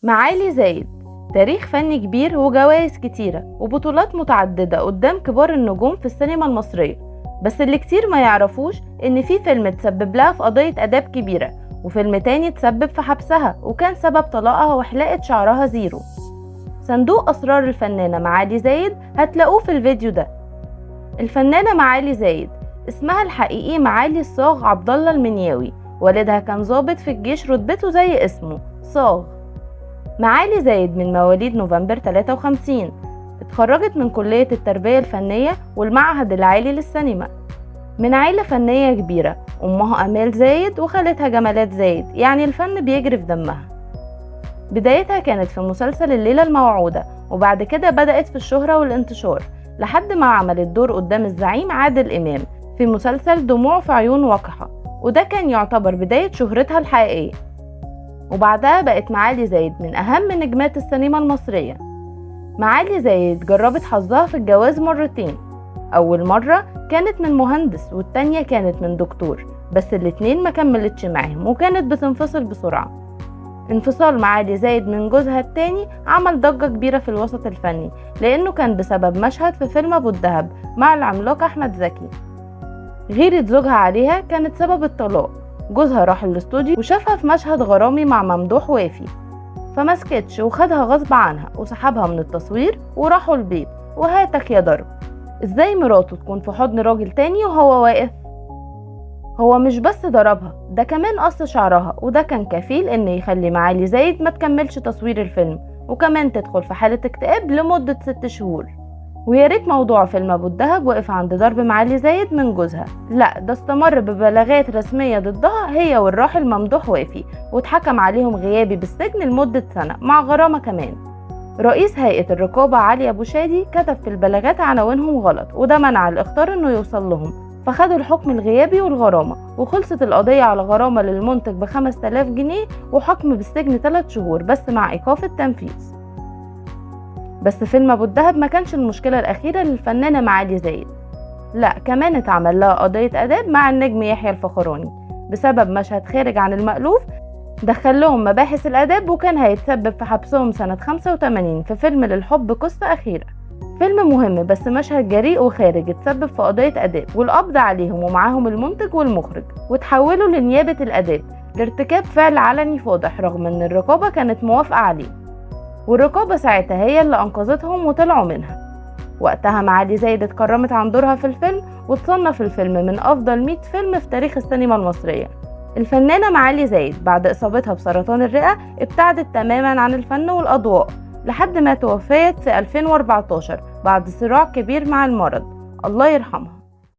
معالي زايد تاريخ فني كبير وجوائز كتيرة وبطولات متعددة قدام كبار النجوم في السينما المصرية، بس اللي كتير ما يعرفوش إن في فيلم تسبب لها في قضية آداب كبيرة، وفيلم تاني تسبب في حبسها وكان سبب طلاقها وحلاقة شعرها زيرو. صندوق أسرار الفنانة معالي زايد هتلاقوه في الفيديو ده. الفنانة معالي زايد اسمها الحقيقي معالي الصاغ عبد الله المنياوي، والدها كان ضابط في الجيش رتبته زي اسمه صاغ. معالي زايد من مواليد نوفمبر 53، اتخرجت من كلية التربية الفنية والمعهد العالي للسينما. من عيلة فنية كبيرة، أمها أمال زايد وخالتها جمالات زايد، يعني الفن بيجري في دمها. بدايتها كانت في مسلسل الليلة الموعودة، وبعد كده بدأت في الشهرة والانتشار لحد ما عملت دور قدام الزعيم عادل إمام في مسلسل دموع في عيون وقحة، وده كان يعتبر بداية شهرتها الحقيقية. وبعدها بقت معالي زايد من أهم نجمات السينما المصرية. معالي زايد جربت حظها في الجواز مرتين، أول مرة كانت من مهندس والتانية كانت من دكتور، بس الاتنين ما كملتش معاهم وكانت بتنفصل بسرعة. انفصال معالي زايد من جوزها التاني عمل ضجة كبيرة في الوسط الفني، لأنه كان بسبب مشهد في فيلم أبو الدهب مع العملاق أحمد زكي. غيرة زوجها عليها كانت سبب الطلاق. جوزها راح الاستوديو وشافها في مشهد غرامي مع ممدوح وافي، فمسكتش وخدها غصب عنها وسحبها من التصوير وراحوا البيت، وهاتك يا ضرب. ازاي مراته تكون في حضن راجل تاني وهو واقف؟ هو مش بس ضربها، ده كمان قص شعرها، وده كان كفيل ان يخلي معالي زايد ما تكملش تصوير الفيلم، وكمان تدخل في حالة اكتئاب لمدة 6 شهور. ويا ريت موضوع فيلم ابو الدهب وقف عند ضرب معالي زايد من جوزها، لا ده استمر ببلاغات رسمية ضدها هي والراحل ممدوح وافي، واتحكم عليهم غيابي بالسجن لمدة سنة مع غرامة كمان. رئيس هيئة الرقابة علي أبو شادي كتب في البلاغات عناوينهم غلط، وده منع الإخطار إنه يوصل لهم، فخدوا الحكم الغيابي والغرامة، وخلصت القضية على غرامة للمنتج ب5000 جنيه وحكم بالسجن 3 شهور بس مع إيقاف التنفيذ. بس فيلم أبو الدهب ما كانش المشكلة الأخيرة للفنانة معالي زايد، لا كمان اتعمل لها قضية آداب مع النجم يحيى الفخراني بسبب مشهد خارج عن المألوف دخل لهم مباحث الآداب، وكان هيتسبب في حبسهم سنة 85 في فيلم للحب قصة أخيرة. فيلم مهم بس مشهد جريء وخارج اتسبب في قضية آداب والقبض عليهم ومعاهم المنتج والمخرج، وتحولوا لنيابة الآداب لارتكاب فعل علني فاضح رغم ان الرقابة كانت موافقة عليه، والرقابة ساعتها هي اللي أنقذتهم وطلعوا منها. وقتها معالي زايد اتكرمت عن دورها في الفيلم، وتصنف الفيلم من أفضل 100 فيلم في تاريخ السينما المصرية. الفنانة معالي زايد بعد إصابتها بسرطان الرئة ابتعدت تماما عن الفن والأضواء لحد ما توفيت في 2014 بعد صراع كبير مع المرض، الله يرحمها.